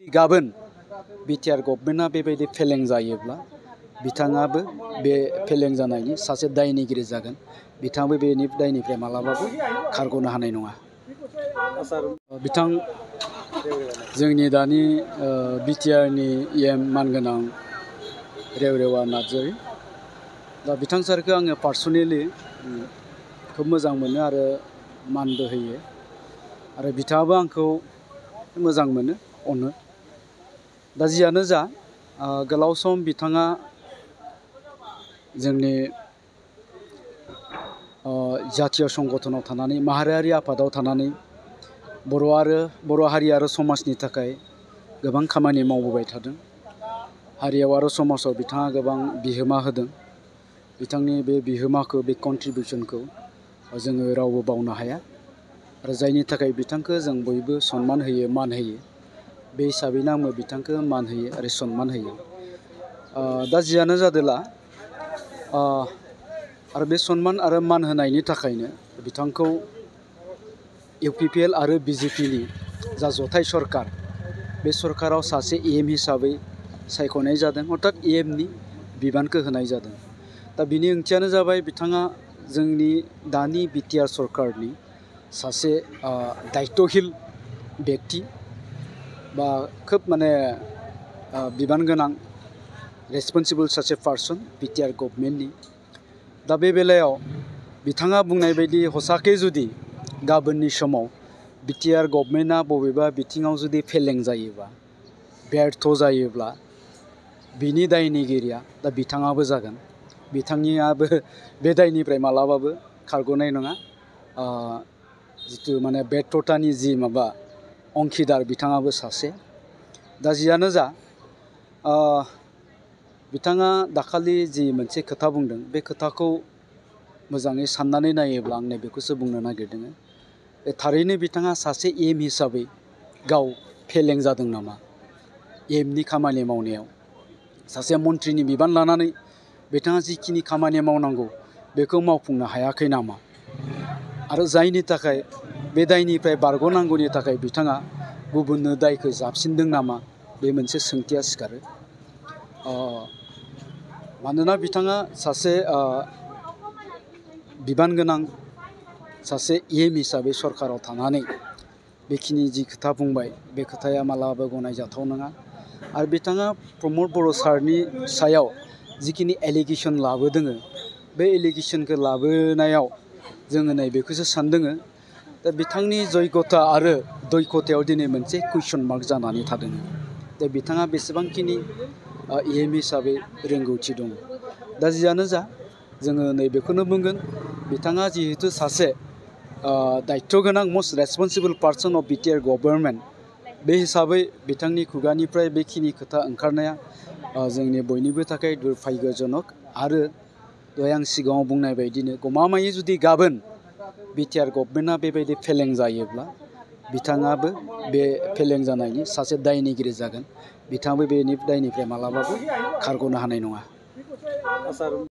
गाबोन बिटिआर गभर्नमेन्टआ बेबायदि फेलें जायोब्ला बिथाङाबो बे फेलें जानायनि सासे दायनिगिरि जागोन। बिथाङाबो बेनि दायनिफ्राय मालाबाबो खारग'नो हानाय नङा। बिथां जोंनि दानि बिटिआरनि इएम मानगोनां रेवरेवा नार्जारि, दा बिथां सारखौ आङो पार्सनेलि खोब मोजां मोनो आरो मानबो होयो आरो बिथाङाबो आंखौ मोजां मोनो, अनो। दा जियानो जा गोलाव सम बिथाङा जोंनि जातीय संगठनाव थानानै माहारियारि आफादाव थानानै बर' हारि आरो समाजनि थाखाय गोबां खामानि मावबोबाय थादों। हारियाव आरो समाजाव बिथाङा गोबां बिहोमा होदों। बिथांनि बे बिहोमाखौ, बे कन्ट्रिबिउसनखौ जोङो रावबो बावनो हाया आरो जायनि थाखाय बिथांखौ जों बयबो सनमान होयो, मान होयो। बे हिसाबैनो आंबो बिथांखौ मान होयो आरो सनमान होयो। दा जियानो जादोला आरो बे सनमान आरो मान होनायनि थाखायनो बिथांखौ इउपिपिएल आरो बिजेपिनि जा जथाय सरकार, बे सरकाराव सासे इएम हिसाबै सायख'नाय जादों, अर्थात इएमनि बिबानखौ होनाय जादों। दा बिनि ओंथियानो जाबाय बिथाङा जोंनि दानि बिटिआर सरकारनि सासे दायित्वहिल बेक्ति बा खोब बिबान गोनां रेसपन्सिबल सासे पार्सन बिटिआर गभर्नमेन्टनि। दा बे बेलायाव बिथाङा बुंनाय बायदि हसाके जुदि गाबोननि समाव बिटिआर गभर्नमेन्टआ बबेबा बिथिङाव जुदि फेलें जायोबा, बेर्थ जायोब्ला बिनि दायनिगिरिया दा बिथाङाबो जागोन। बिथांनियाबो बे दायनिफ्राय मालाबाबो खारग'नाय नङा। जिथु बेर्थतानि जि अंखिदार बिथाङाबो सासे। दा जियानो जा बिथाङा दाखालि जि मोनसे खोथा बुंदों, बे खोथाखौ मोजाङै साननानै नायोब्ला आं नैबेखौसो बुंनो नागिरदों। थारैनो बिथाङा सासे इएम हिसाबै गाव फेलें जादों नामा? इएमनि खामानि मावनायाव सासे मन्थ्रिनि बिबान लानानै बिथाङा जिखिनि खामानि मावनांगौ बेखौ मावफुंनो हायाखै नामा? आरो जायनि थाखाय बे दायनिफ्राय बारग'नांगौनि थाखाय बिथाङा गुबुननो दायखौ जाबसिनदों नामा? बे मोनसे सोंथिया सिखारो। मानोना बिथाङा सासे बिबान गोनां सासे इएम हिसाबै सरकाराव थानानै बेखिनि जि खोथा बुंबाय, बे खोथाया मालाबाबो गनायजाथाव नङा। आरो बिथाङा प्रमद बर' सारनि सायाव जिखिनि एलिगेसन लाबोदों, बे एलिगेसनखौ लाबोनायाव जोङो नैबेखौसो सानदों। दा बिथांनि जग्यता आरो दक्षतायाव दिनै मोनसे कुइसन मार्क जानानै थादों। दा बिथाङा बेसेबांखिनि इएम हिसाबै रोंगौथि दङ। दा जियानो जा जोङो नैबेखौनो बुंगोन, बिथाङा जिहेतु सासे दायित्व गोनां must responsible person of BTR government, बे हिसाबै बिथांनि खुगानिफ्राय बेखिनि खोथा ओंखारनाया जोंनि बयनिबो थाखाय दुर्भाग्यजनक। आरो दहाय आं सिगाङाव बुंनाय बायदिनो गमामायै जुदि गाबोन बिटिआर गभर्नमेन्टआ बेबायदि फेलें जायोब्ला बिथाङाबो बे फेलें जानायनि सासे दायनिगिरि जागोन। बिथाङाबो बेनि दायनिफ्राय मालाबाबो खारग'नो हानाय नङा।